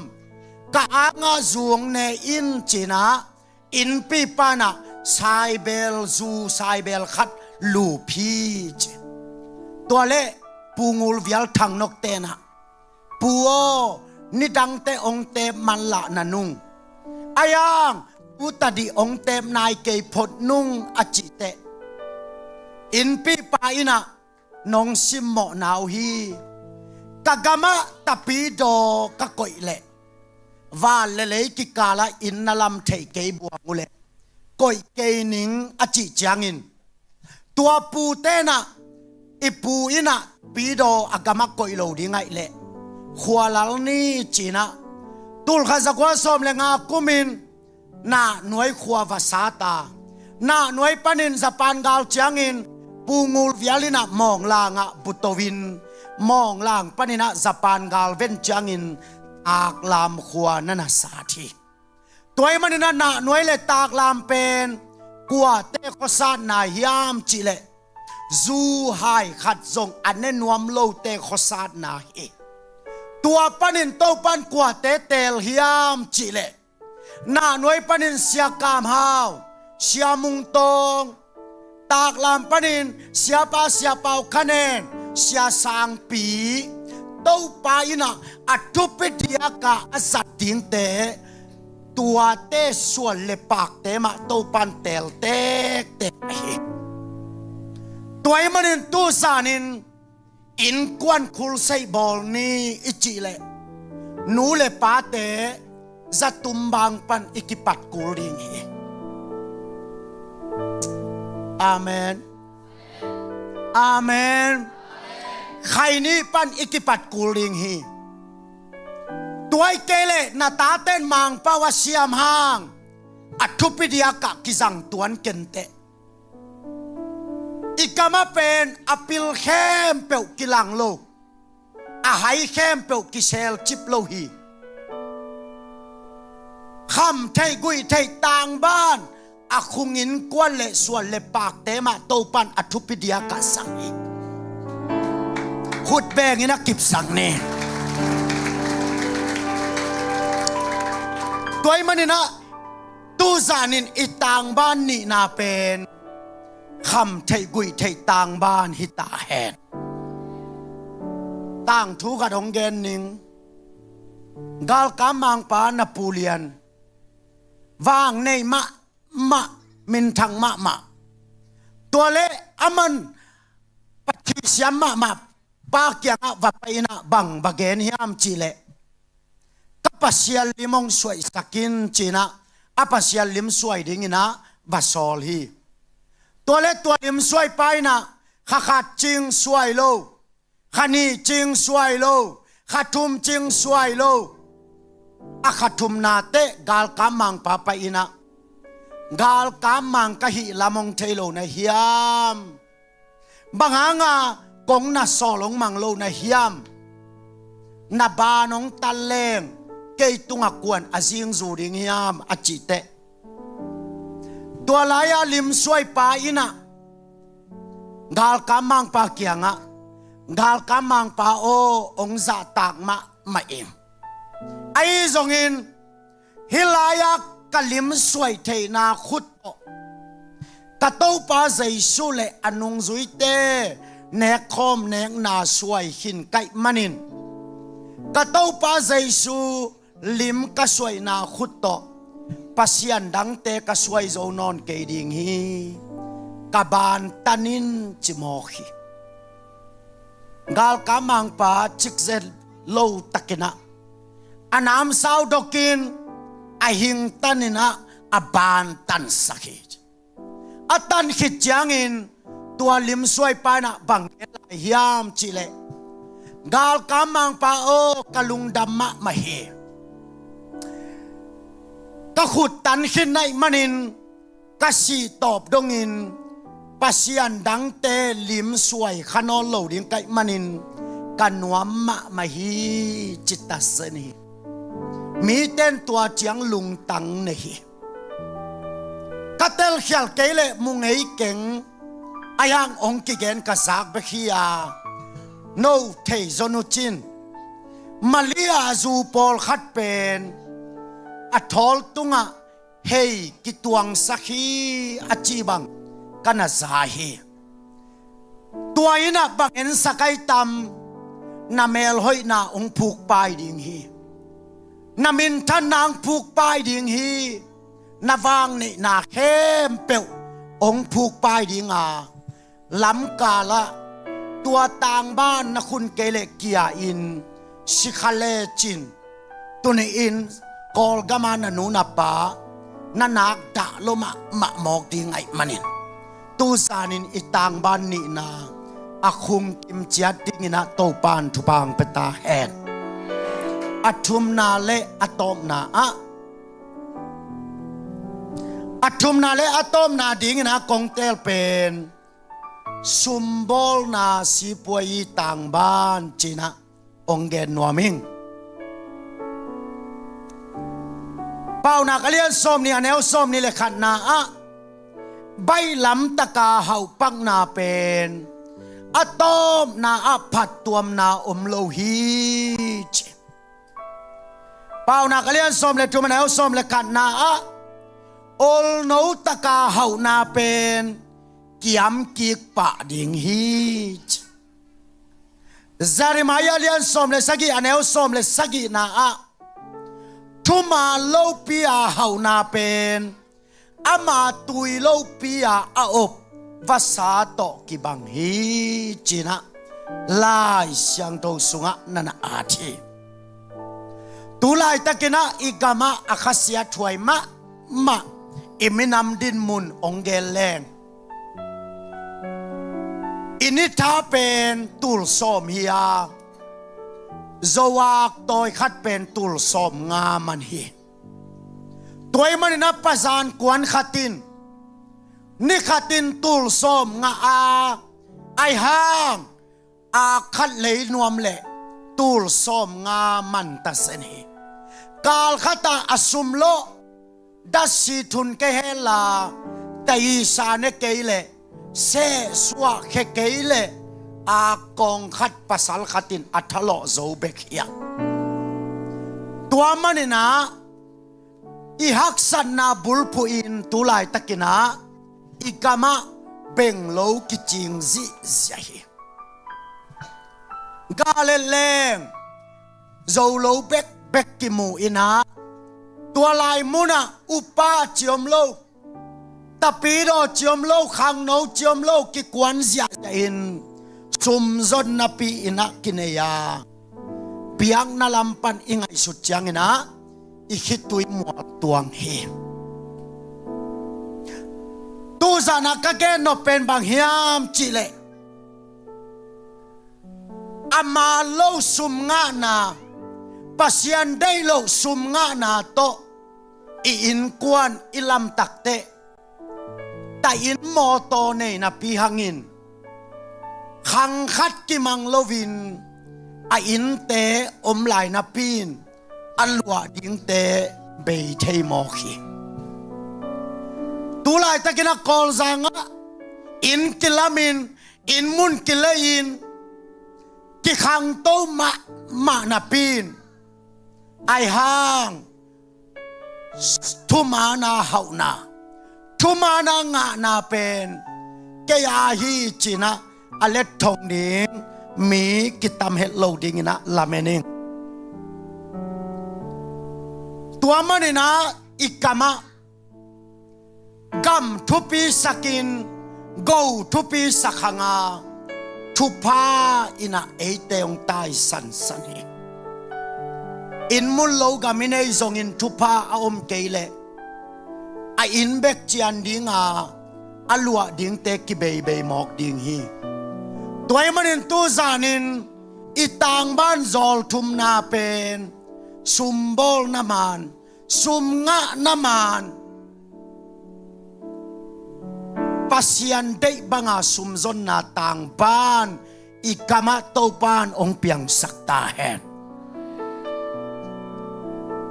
Ka angah zu hong ne in, ci-in ah innpipa in ah saibel, zu saibel khat lup hi, ci. Tua leh Pu Ngulvial Thangnokte in ah, Pu aw, nidangte hong teep manlah na nung, ahi hang tu tadih hong teep nai kei phot nung, a cih teh, innpipa in ah, nong simmawhna uh hi. Ka gamah Tapidaw ka koih leh van le lei kikalah inn na lam theih kei buang uh leh koih kei ning, a cih ciangin, tua pute in ah, i pu in ah Tapidaw a gamah koih lo ding ahih leh khua lal ni, ci-in ah tul khat za kua sawm le nga kumin Nahnuai khua va sat a, Nahnuai panin Japan gal ciangin Pu Ngulvial in ah Mawnglang ah buto-in, Mawnglang panin ah Japan gal ven ciangin Taklam khua na na sat hi. Tua ahih manin ah Nahnuai le Taklam pen kuate khuasatna hiam cih leh, zu hai khat zong a ne nuam lote khuasatna hi. Tua panin Topan kuate teel hiam cih leh, Nahnuai panin Sia Kam Hau, Sia Mung Tawng, Taklam panin Siapa Sia Pau Khan En, Sia Sangpi, Topa in ah a thupi diakah a zat dingte, tuate suan le pakte mah Topan teel tektek ahi. Tua ahih manin tu zanin innkuan khulseih bawl ni i cih leh, nu le pate zatumbang pan i kipat kul ding hi. Amen. Amen. Khaini pan i kipat kul ding hi. Tua ahih kei leh na taten Mangpau a siam hang a thupi diakah kizang tuan kenteh. I kamah pen a pil khempeuh kilang lo, a hai khempeuh kiselcip lo hi. Kham theih guih theih tangban a khung innkuan le suan le pakte mah Topan a thupi diakah sang hi. Khut bengin a kipsak ni. Tua ahih manin ah, tuzan in i tangban nihna pen kham theih guih theih tangban hi ta hen. Tangthu khat hong gen ning. Galkap mangpa na pu lian, vang nei mahmah, minthang mahmah. Tua leh aman pathisiam mahmah pa kiangah va pai in ah bang va gen hiam cih leh, ka Pasian lim hong suaihsak in ci-in ah, a Pasian lim suai dingin ah va sawl hi. Tua leh tua lim suai pa in ah, kha khat cing suai lo, kha nih cing suai lo, kha thum cing suai lo. A kha thumna teh galkap mangpa pai in ah, galkap mang ka hih lam hong thei lo na hiam? Bang hanga kong na sawl hong mang lo na hiam? Na ban hong tan leng kei tungah kua'n a zingzu ding hiam, a cih teh, tua lai-a lim suai pa in ah galkap mangpa kiangah, galkap mangpa aw, hong zahtak mahmah ing. Ahi zongin, hih lai-a ka lim suai theihna khut tawh, ka Topa Jesu leh a nungzuite nekkhawm nekna suai khin ka hih manin, ka Topa Jesu lim ka suaihna khut tawh pasian dangte ka suai zo nawn kei ding hi. Ka ban tan in, ci mawk hi. Galkap mangpa cikzet lo takin ah, a namsau dokin, a hing tan in ah, a ban tansak hi. A tan khit ciangin tua lim suai pa in ah bang gen lai hiam cih leh, galkap mangpa aw, ka lungdam mahmah hi. Ka khut tan khin na hih manin, ka sih tawp dongin pasian dangte lim suai kha nawn lo ding ka hih manin, ka nuam mahmah hi, ci ta zen hi. Mite in tua ciang lungtang nei hi. Ka telkhial kei leh mu ngei keng, a hiang hong kigen ka zak bek hi a, no thei zon uh cin, Malia zu pawlkhat pen a thawl tungah hei kituangsak hi, a cih bang ka na za hi. Tua in ah bang ensak ai tam? Na melhoihna hong phukpai ding hi. Na minthanna hong phukpai ding hi. Na vangneihna khempeuh hong phukpai ding a, lamkalah tua tangban na khun kei leh kia-in sikha lecin, tuni-in Kawlgama na nu na pa na nak dah lo mahmah mawk ding ahih manin, tuzanin i tangban nihna a khungkim ciat dingin ah Topan thupha hong pia ta hen. A thumna leh a tawpna ah, a thumna leh a tawpna dingin ah kong teel pen sumbawlna sipuai i tangban ci-in ah hong gen nuam ing. Paunak a lian sawmnih, a neu sawmnih leh khatna ah, baihlam taka hauhpakna pen a tawpna ah phattuamna om lo hi, ci. Paunak a lian sawm leh thum, a neu sawm leh khatna ah, olno taka hauhna pen kiamkik pah ding hi, ci. Jeremiah lian sawm leh sagih, a neu sawm leh sagihna ah, thuman lopi a hauhna pen ama tui lopi a a op vasa tawh kibang hi, ci-in ah Lai Siangtho sungah na na at hi. Tu laitakin ah i gamah a khasiathuai mahmah i minam dinmun hong gen leng, i ni tha pen tul sawm hi a, zoak tawi khat pen tul sawmnga man hi. Tua ahih manin ah pazan kuan khat in ni khatin tul sawmnga a, ahi hang a khat lei nuam leh tul sawmnga man ta zen hi. Kal khat ah a sum lawh, dasi thun kei hen la, taisa ne kei leh, sehsuah khe kei leh, a kawng khat pasal khat in a thalawh zo bek hi a. Tua manin ah i haksatna bulphuh in tu laitakin ah i gamah benglo kicing zihziah hi. Gal et leng zolo bekbek kimu in ah, tua lai munah upa ci om lo, tapidaw ci om lo, khangno ci om lo, kikuan ziahziah in sumzon napi in ah kinei a, biakna lam pan i ngaihsut ciangin ah i khitui mual tuang hi. Tuzan ah ka gen nop pen bang hiam cih leh, a man lo sum ngahna, Pasian deih loh sum ngahna tawh i innkuan i lamtak teh, taih inn mawtaw nei napi hangin khang khat kimang loin a innte om lai napi in a luah dingte bei thei mawk hi. Tu laitakin a Kawlzang ah inn kilamin, inn mun kilei-in, kikhangto mahmah napi in, aihang thuman a hauhna, thuman a ngahna pen kei a hi ci-in ah a letthong ding mi kitam het lo dingin ah lamen ing. Tua manin ah i gamah gam thupi sakin, go thupi sak hang a, thupha in ah eite hong taisansan hi. Inn mun lo gam i nei zongin thupha a om kei leh a inn bek cian ding a, a luah dingte kibeibei mawk ding hi. Tua ahih manin tuzanin i tangban zawlthumna pen sumbawlna man, sum ngahna man, Pasian deih banga sumzonna tangban i gamah Topan hong piangsak ta hen.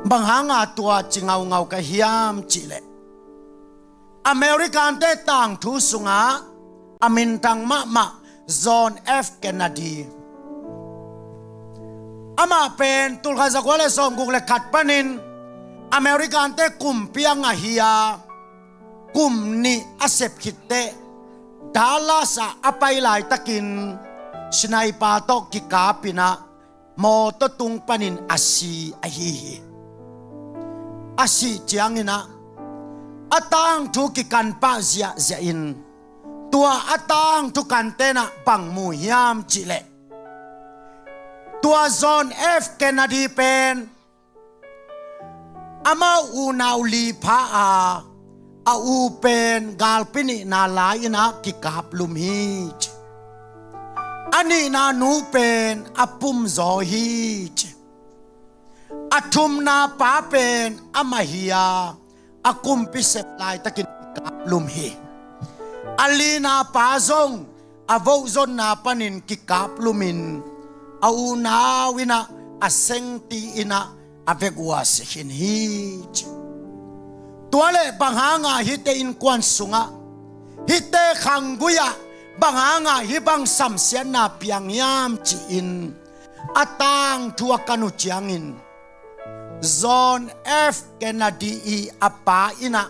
Bang hanga tua ci ngaungau ka hiam cih leh, Americante tangthu sungah a minthang mahmah John F Kennedy, amah pen tulkhat zakua le sawmguk le khat panin Americante kumpi a ngah hi a, kum nih a sep khit teh Dallas ah a pai laitakin sniper tawh kikapin ah mawtaw tung panin a si ahi hi. A sih ciangin ah a tangthu kikan pah ziahziah in, tua a tangthu kante'n ah bang mu hiam cih leh, tua John F Kennedy pen amau unau li pha a, a u pen galpi nihna lai-in ah kikaplum hi ci. A nihna nu pen a pumzaw hi ci. A thumna pa pen amah hi a, a kumpi sep laitakin kikaplum hi. A lina pa zong a vohzonna panin kikaplumin, a unau in ah a sengti in ah a vekua si khin hi ci. Tua leh bang hanga hihte innkuan sungah, hihte khanggui ah bang hanga hih bang samsiatna piang hiam ci-in a tangthu a kan uh ciangin, John F Kennedy i a pa in ah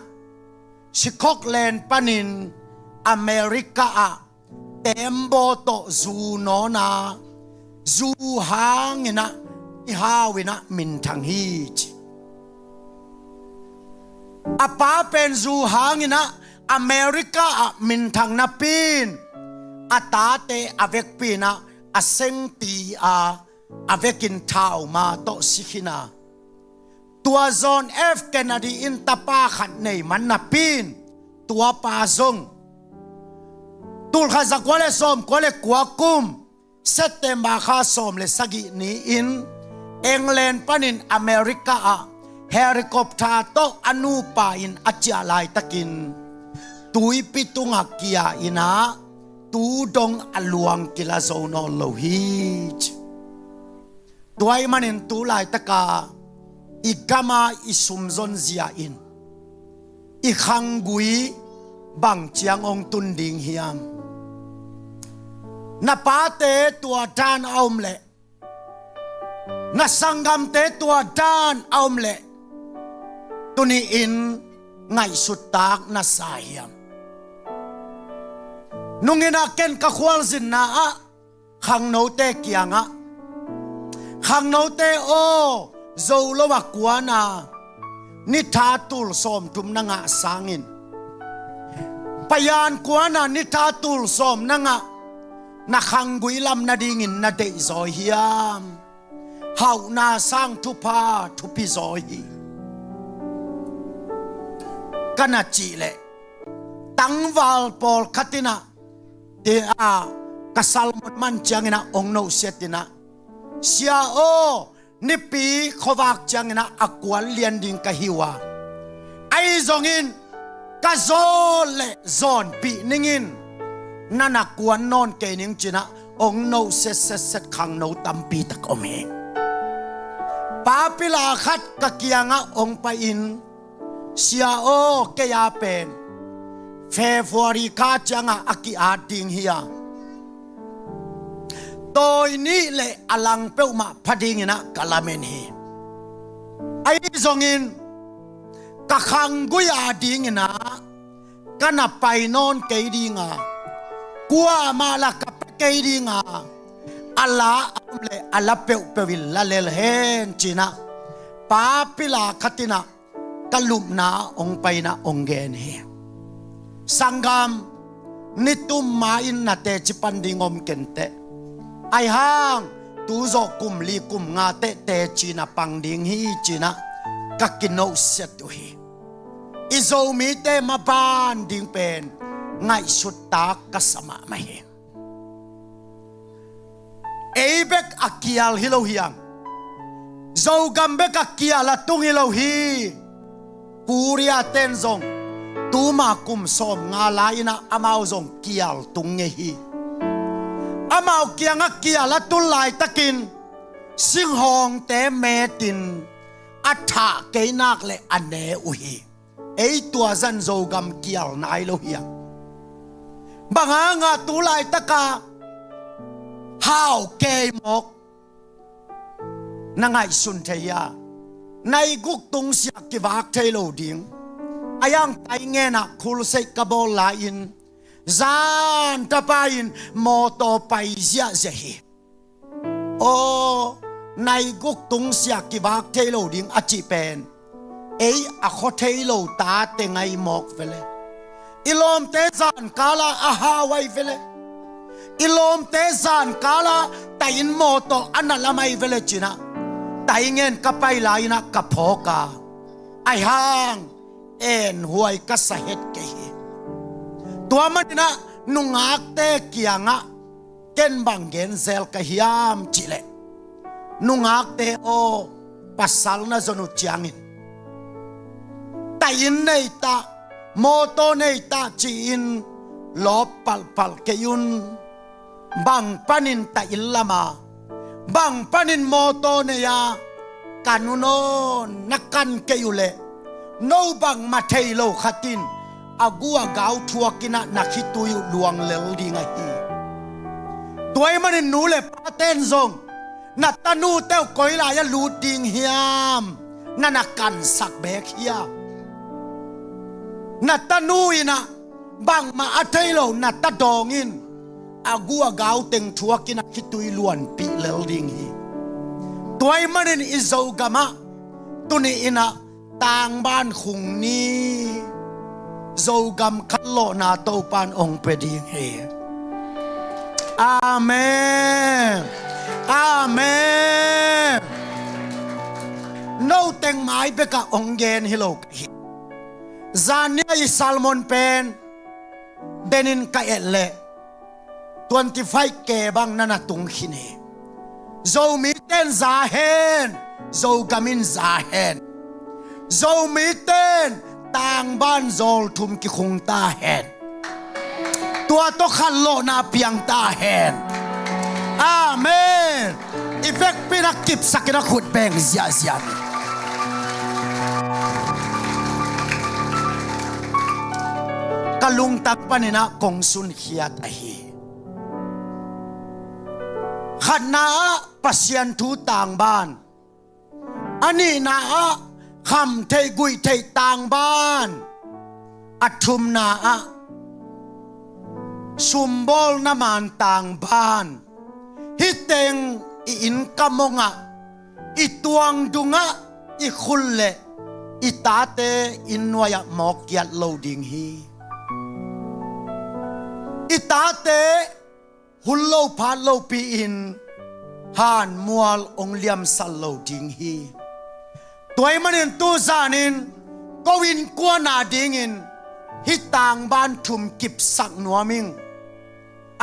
Sikhawk len panin America ah tembaw tawh zu nawn a, zu hangin ah i hau in ah minthang hi ci. A pa pen zu hangin ah America ah minthang napi in a tate a vekpi in ah a sengti a, a vekin thauma tawh si khin a, tua John F Kennedy in tapa khat nei man napi in tua pa zong tulkhat zakua le sawmkua le kua kum September kha sawm le sagih ni-in England panin America ah helicopter tawh a nupa in a ciah laitakin tuipi tungah kia in ah tu dong a luang kila zo nawn lo hi ci. Tua ahih manin tu laitaka i gama i sumzon zia in i khanggui bang ciang hong tun ding hiam? Na pate tua dan a om leh, na sanggamte tua dan a om leh, tuni-in ngaihsut tak na sa hiam? Nungin ah ken ka khualzinna ah khangnote kiangah, khangnote aw, zo lo a kuana nitha tul sawmthum na ngah sangin, payan kuana nitha tul sawm na ngah, na khanggui lam nadingin na deihzaw hiam? Hauhna sang thupha thupizaw hi, ka na cih leh, tangval pawlkhat in ah, ti a, ka sermon man ciangin ah ong nohsiat in ah, "Sia aw, nipi khuavak ciangin ah a kuan lian ding ka hi uh a, ahi zongin ka zawn le zawnpih ningin na na kuan nawn kei ning," ci-in ah ong nohsiat setset khangno tampi tak om hi. Papila khat ka kiangah ong pai-in, "Sia aw, kei a pen February kha ciangah a ki-at ding hi a, tawi nih le a lang peuhmah pha dingin ah ka lamen hi. Ahi zongin ka khanggui a dingin ah ka na pai nawn kei ding a, kuamah lah ka pia kei ding a, a la a om le a la peuhpeuh in la lel hen," ci-in ah papila khat in ah ka lupna ong pai-in ah ong gen hi. Sanggam, nitum ma-in na teci pan ding om kenteh, ahi hang tu zawh kum li kum nga teh teci na pang ding hi, ci-in ah ka kinohsiat uh hi. I Zomite maban ding pen ngaihsut tak ka sa mahmah hi. Ei bek a kial hi lo hi hang, Zogam bek a kial a tung hi lo hi. Korea ten zong tuma kum sawmnga lai-in ah amau zong kial tung ngei hi. Amau kiangah kial a tun laitakin singhawngte metin a thah kei nak le a ne uh hi. Ei tua zan Zogam kial nai lo hi hang. Bang hanga tu laitaka hau kei mawk na ngaihsun thei hia? Nai guk tungsiah kivak thei lo ding. Ahi hang Taingen ah khulseih ka bawl lai-in zan tapa in mawtaw pai ziahziah hi. Aw, nai guk tungsiah kivak thei lo ding a cih pen ei a khua thei lo tate ngai mawk vele. I lawmte zankalah a hau ahi vele. I lawmte zankalah Taingen mawtaw a na lam ahi vele, ci-in ah Taingen ka pai lai-in ah ka phawk a, ahi hang enhuai ka sa het kei hi. Tua manin ah nungakte kiangah ken bang gen zel ka hiam cih leh, nungakte aw, pasal na zon uh ciangin Taingen nei ta, mawtaw nei ta ci-in lawp palhpalh kei un. Bang panin Taingen lam a, bang panin mawtaw nei a kan uh nawn, na kan kei uh leh no bangmah thei lo khat in a gu a gau thuakin ah na khitui uh luang lel ding ahi. Tua ahih manin nu le paten zong na tanute uh koi lai-ah lut ding hiam na na kansak beek hiam? Na tanu in ah bangmah a thei lo na ta dawng in a gu a gau teng thuakin a khitui luanpih lel ding hi. Tua ahih manin i Zogam ah tuni in ah tangban khung ni, Zogam khanlawhna Topan hong pia ding hi. Amen. Amen. No teng mai bekah hong gen hi lo ka hi. Zan ni a i sermon pen denin ka et leh twenty five K bang na na tung khin hi. Zomite'n za hen, Zogam in za hen. Zomite'n tangban zawlthum kikhung ta hen. Tua tawh khanlawhna piang ta hen. Amen. I vekpi in ah kipsakin a khut beng ziahziah ni. Ka lungtang panin ah kong sunkhiat ahi. Khatna ah Pasian thu tangban. A nihna ah kham theih guih theih tangban, a thumna ah sumbawlna man tangban, hih teng i inn kam ong ah, i tuang dung ah, i khul leh i tate inn nuai ah mawk kiat lo ding hi. I tate hun lo phat lopi-in hanmual ong liamsal lo ding hi. Tua ahih manin tu zanin ko innkuan a dingin hih tangban thum kipsak nuam ing,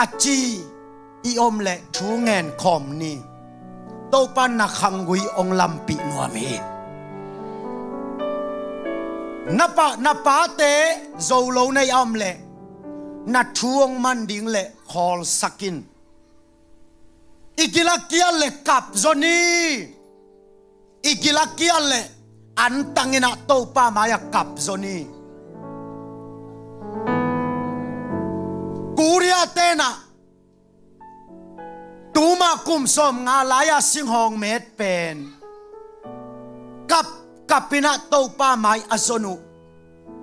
a ci i om leh thu ngen khawm ni. Topa'n na khanggui ong lampih nuam hi. Na pa, na pate zo lo na hih a om leh na thu ong man ding leh khawlsak in. I gil a kial leh kap zaw ni. I gil a kial leh antang in ah Topa mai-ah kap zaw ni. Korea te'n ah tuma kum sawmnga lai-a singhawng met pen kap, kap in ah Topa mai a zon uh,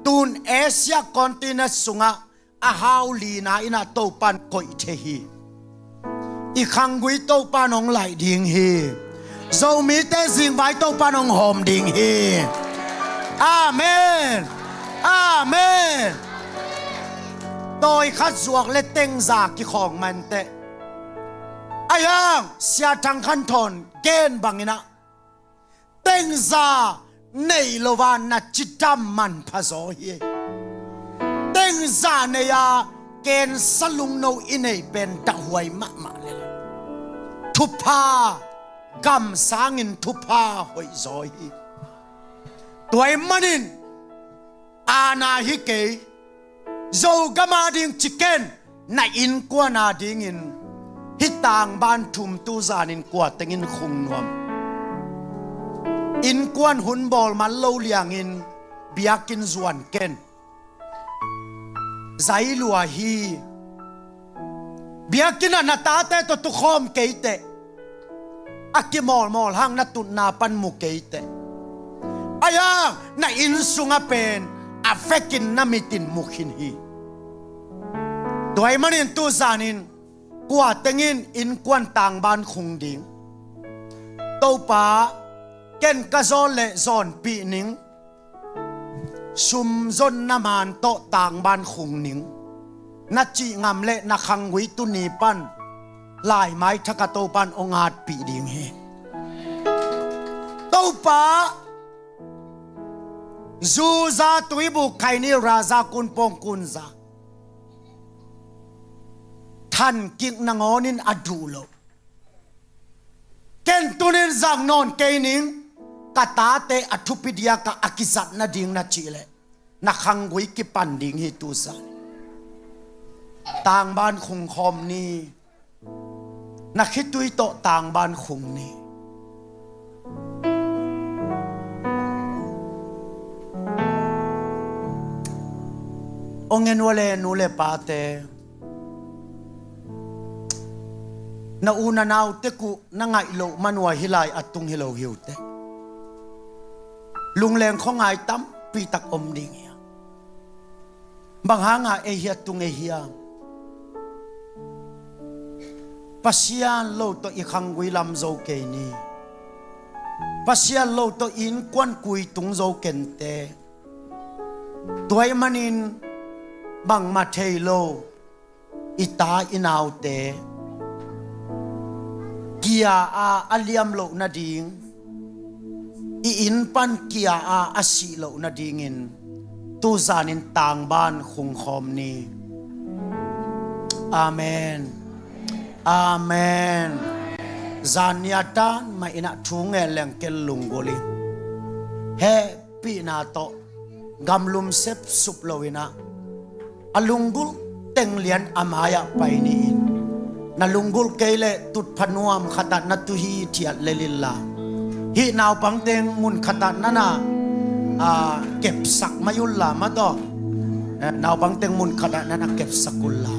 tun Asia continent sungah a hau lina in ah Topa'n koih thei hi. I khanggui Topa'n ong laih ding hi. Zomite zingvai Topa'n ong hawm ding hi. Amen. Amen. Tawi khat zuak leh tengza kikhawng mah inteh. Ahi hang Sia Thang Khan Thawn gen bangin ah, tengza nei lo-a na cidam manpha zaw hi. Tengza nei-a cancer lungno i neih pen dahhuai mahmah lel. Thupha gam sangin thupha hoih zaw hi. Tua ahih manin aana hi kei, Zogam a ding ci ken, na innkuan a dingin hih tangban thum tu zanin kua tengin khung nuam? Innkuan hun bawl man lo liangin biakinn zuan ken. Zai lua hi. Biakinn ah na tate tawh tukhawm kei teh. A kimawlmawl hang na tutna pan mu kei teh. Ahi hang na inn sungah pen a vekin na mitin mu khin hi. Tua ahih manin tu zanin kua tengin innkuan tangban khung ding? Topa, ken ka zawn leh zawnpih ning. Sum zonna man tawh tangban khung ning, na cih ngam leh na khanggui tuni pan laimai thak ah Topa'n ong atpih ding hi. Topa, zuza tuibuk khaini raza kunpawng kunza thankik nangawnin a duh loh. Ken tunin zang nawn kei ning, ka tate a thupi diakah a kizat nading na cih leh na khanggui kipan ding hi tu zan. Tangban khung khawm ni. Na khitui tawh tangban khung ni. Ong en ua le nu le pate, na u na nau tek uh na ngaih loh man ua hih lai a tung hi lo hi uh teh. Lungleng khuangai tampi tak om ding hi a. Bang hanga ei hi a tung ei hiam? Pasian lo tawh i khanggui lam zo kei ni. Pasian lo tawh i innkuan kui tung zo kei inteh. Tua ahih manin bangmah thei lo i ta i naute kia-a a liam loh nading, i inn pan kia-a a sih loh nadingin tu zanin tangban khung khawm ni. Amen. Amen. Zan ni a tan mah in ah thu ngen leng ken lunggulh ing. Hehpihna tawh gamlum sepsup lo in ah, a lunggulh teng lian a mai-ah pai ni in. Na lunggulh kei leh tutpha nuam khat ah na tu hithiat lel inla, hih naupang teng mun khat ah na na, a, kepsak mai unla, mataw. Eh, naupang teng mun khat ah na na kepsak unla.